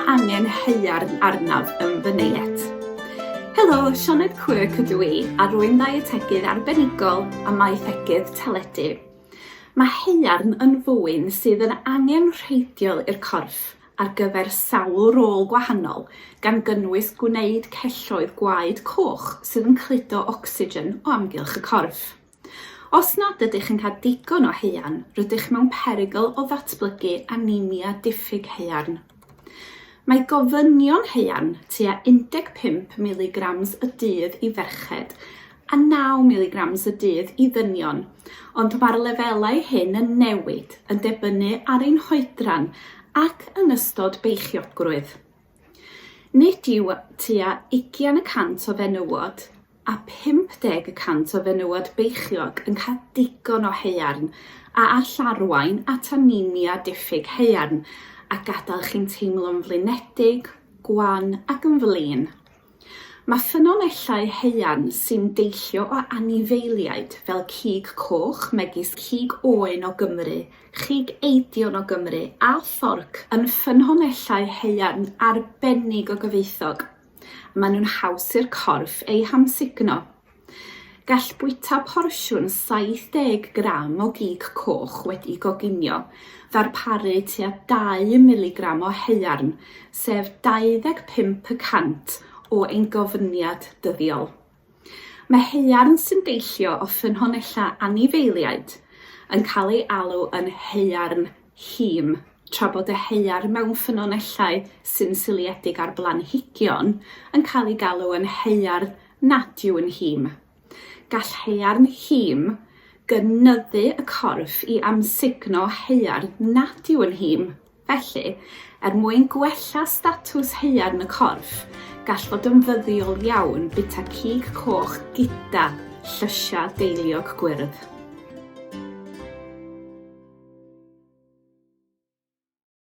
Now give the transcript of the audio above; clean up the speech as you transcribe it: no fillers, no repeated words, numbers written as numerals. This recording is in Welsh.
mae angen haearn arnaf yn fy neiet? Helo, Sioned Quirk ydw i, a rwy'n ddietegydd arbenigol a maethegydd teledu. Mae haearn yn fwyn sydd yn angenrheidiol i'r corff ar gyfer sawl rôl gwahanol, gan gynnwys gwneud celloedd gwaed coch sydd yn cludo ocsigen o amgylch y corff. Os nad ydych yn cael digon o haearn, rydych mewn perygl o ddatblygu anemia diffyg haearn. Mae gofynion haearn tua 15 miligrams y dydd i ferched a 9 miligrams y dydd i ddynion, ond mae'r lefelau hyn yn newid yn debynnu ar ein hoedran ac yn ystod beichiogrwydd. Nid yw tua 20 y cant o fenywod a 50 y cant o fenywod beichiog yn cael digon o haearn a all arwain at anemia diffyg haearn a gadael chi'n teimlo'n flinedig, gwan ac yn flin. Mae ffynonellau haearn sy'n deillio o anifeiliaid fel cig coch megis cig oen o Gymru, chig eidion o Gymru a phorc yn ffynhonellau haearn arbennig o gyfoethog. Maen nhw'n haws i'r corff eu hamsugno. Gall bwyta porsiwn 70 gram o gig coch wedi'i goginio ddarparu tua 2 miligram o haearn, sef 25 y cant o ein gofyniad dyddiol. Mae haearn sy'n deillio o ffynhonellau anifeiliaid yn cael ei alw yn haearn heme, tra bod y haearn mewn ffynonellau sy'n seiliedig ar blanhigion yn cael ei galw yn haearn nad yw'n heme. Gall haearn heme gynyddu y corff i amsugno haearn nad yw'n heme. Felly, er mwyn gwella statws haearn y corff, gall fod yn fuddiol iawn bwyta cig coch gyda llysiau deiliog gwyrdd.